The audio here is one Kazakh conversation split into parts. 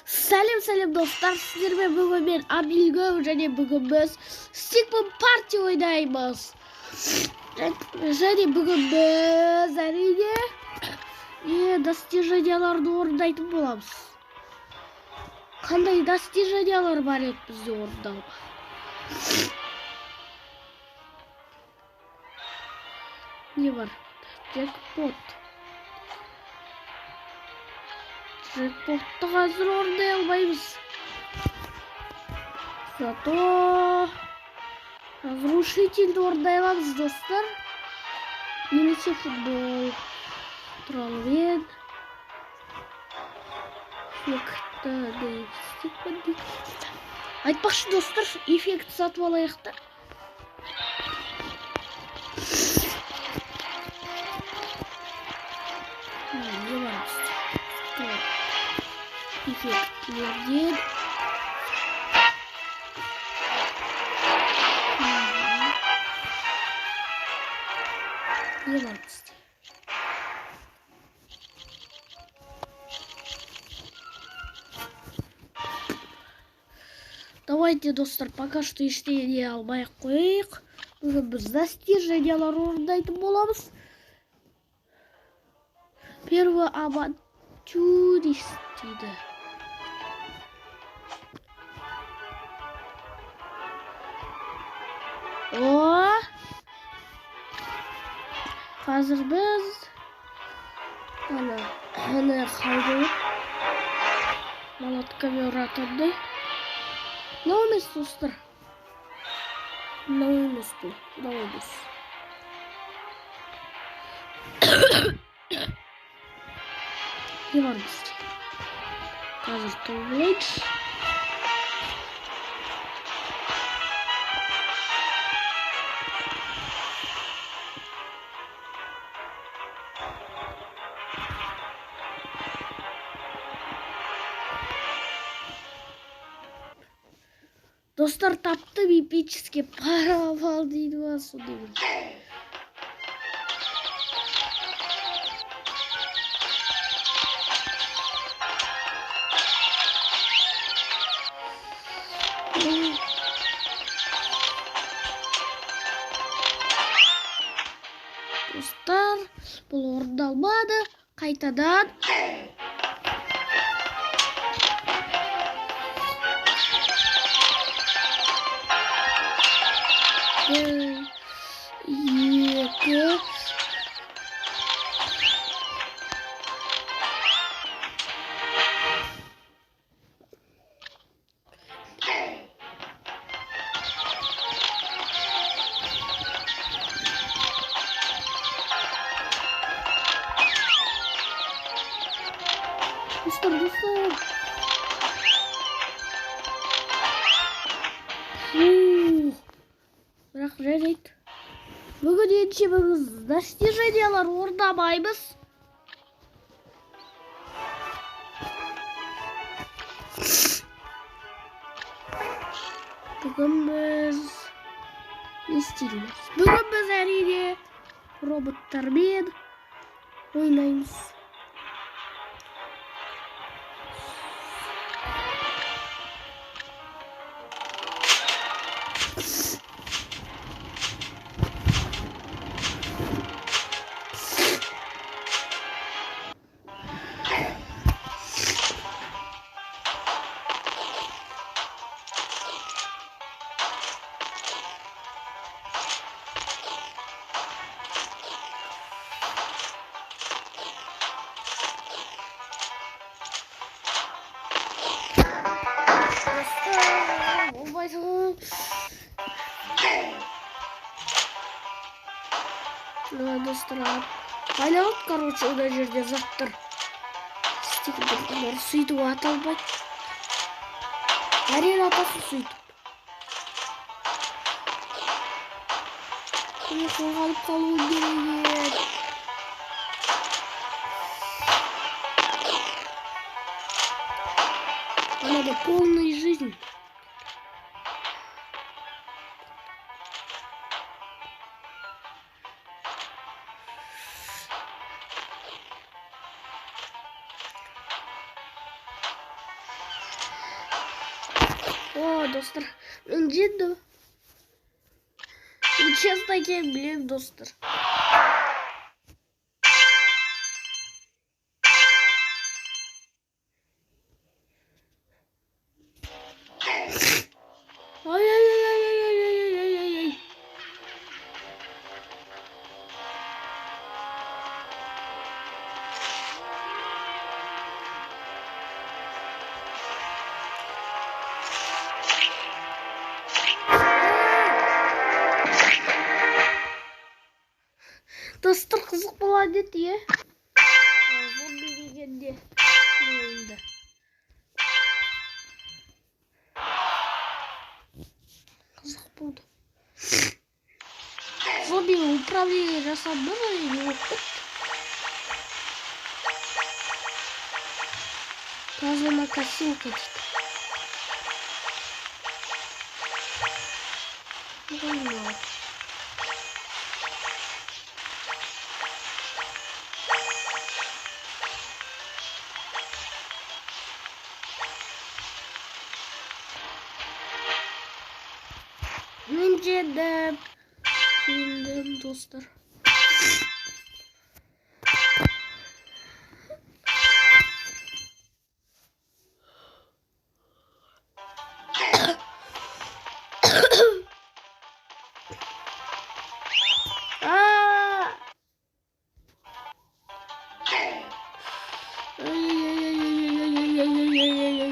Сәлем сәлем достар, сіздермен бүгін мен Абилгө және бүгін біз Stickman Party ойнаймыз. Және бүгін біз әрине достиженияларды орындайтын боламыз. Қандай достижениялар бар еді бізде орындалып? Не бар? Джекпот. Джекпотты қазір орындай алмаймыз. Зато разрушительді орындай аламыз, достар. Немесе футбол туралы эффекті. Айтпақшы, достар, эффект сатып алайық та. Не бар бізде? Эффектілерден не бар бізде? Давайте, достар, пока что ештеңе алмай ақ қояйық. Бүгін біз достижениялар орындайтын боламыз. Первый авантюрист дейді. О! Қазір біз ана қалды молоткамен ұратындай. Мынау емес, достар. Мынау емес бұл. Мынау емес. Не бар бізде? Қазір тауып алайыншы. Достар, таптым эпический паровал дейді ма, сондай бір. Достар, бұл орындалмады. Қайтадан. Екі. Достар, достар. Бірақ жарайды. Бүгін ендеше біз достижениялар орындамаймыз. Бүгін біз не істейміз? Бүгін біз әрине роботтармен ойнаймыз. Достар, байланып, короче, ода жерде заттар. Стикерлер сөйтіп ата алмайды. Әрең атасы сөйтіп. Міне қорғалып қалуым керек еді. Надо полная жизнь. О, достар, мен жеңдім. Мен честно екенін білемін, достар. Ай-ай-ай-ай-ай-ай-ай-ай-ай. Достар, қызық болады еді, е? Зомби дегенде ойында. Қызық болды. Зомби управление жасады ма, не болып кетті? Газонокосилка дейді. Ой, мен жеңдім. Жеңдім, достар. Ай-яй-яй-яй-яй-яй-яй-яй-яй-яй.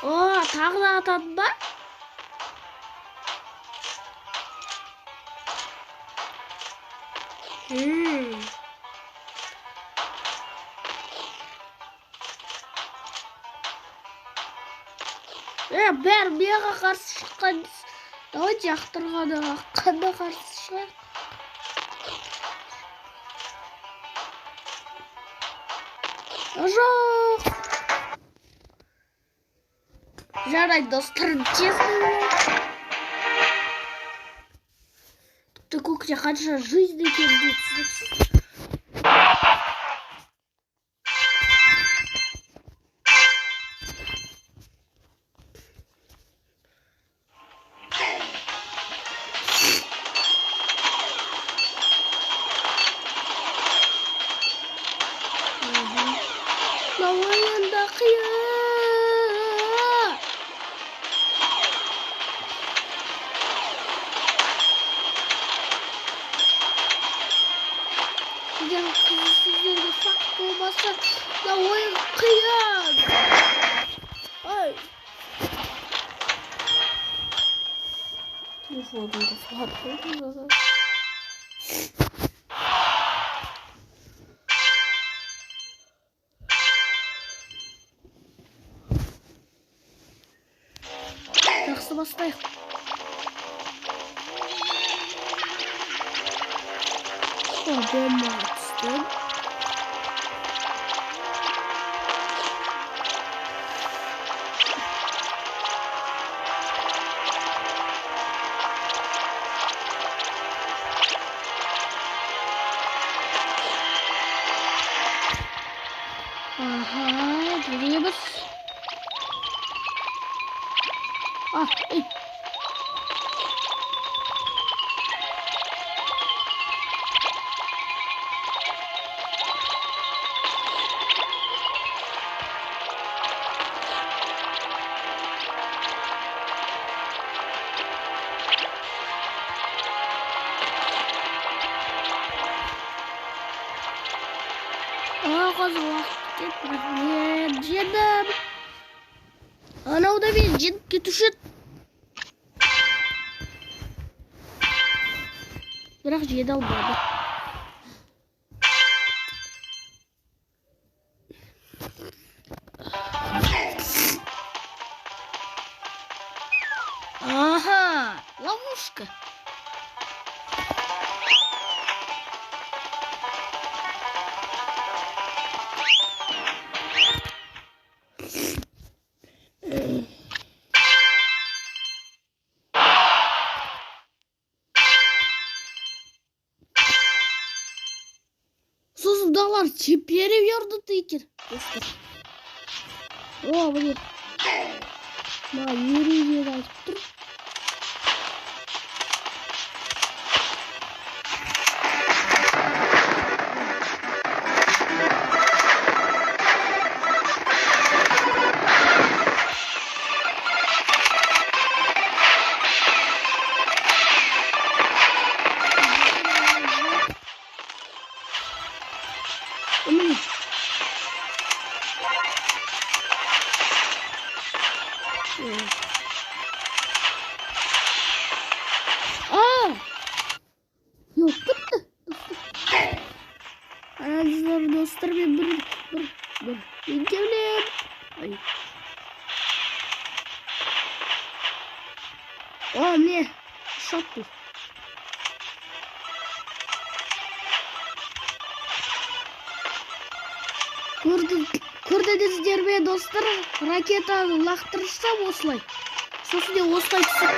О, тағы да атады ба? Бәрі меға қарсы шыққан. Давайте ақтырғаны аққанда қарсы шығайық. Жоқ. Жарайды, достар, честно. Тіпті көкте қанша жизнь екенін де түсініксіз. Мына ойында қиын. Егер сіздерге факт болмаса, мына ойын қиын. Ай. Телефонымды суарып қойдым. Жақсы бастайық. О, бомбаға түстім. Аха, жүреміз. А, ей. Қазір уақыт кетеді, бірақ мен жеңдім. Анау да мені жеңіп кетуші еді. Бірақ жеңе алмады. Ага, ловушка. Мыналар перевернутый екен, достар. О, міне. Маған еруден айтып тұр. Жоқ, бітті. Қараңыздар, достар, мен бір екеулеп. Ай. О, міне, ұшақ бұл. Көрдіңіздер ме, достар, ракетаны лақтырсам осылай. Сосын де осылай түсіп.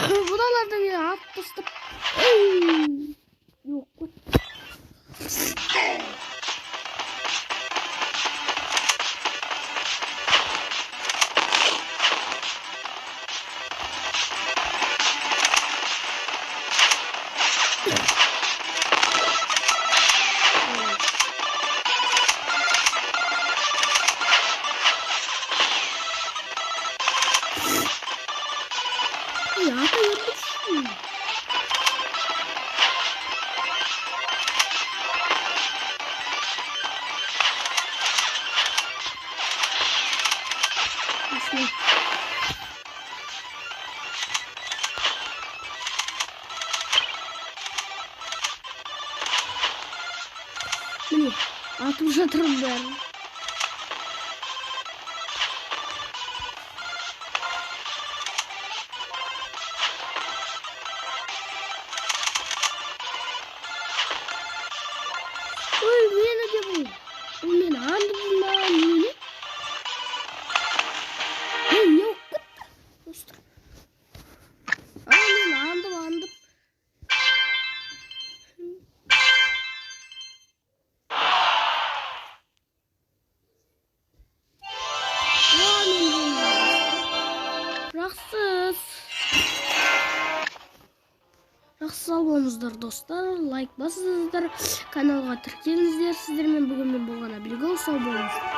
Бұналарды мен атып тастап. Жоқ, қой. Міне, атып жатырмын бәрін. Ой, мені де бұл. Бұл мені аңдып ма, немене? Ей, не болып кетті, достар? Ай, мен аңдып. Жақсы, сау болыңыздар, достар. Лайк басыңыздар, каналға тіркеліңіздер. Сіздермен бүгін мен болған Әбілгүл. Сау болыңыздар.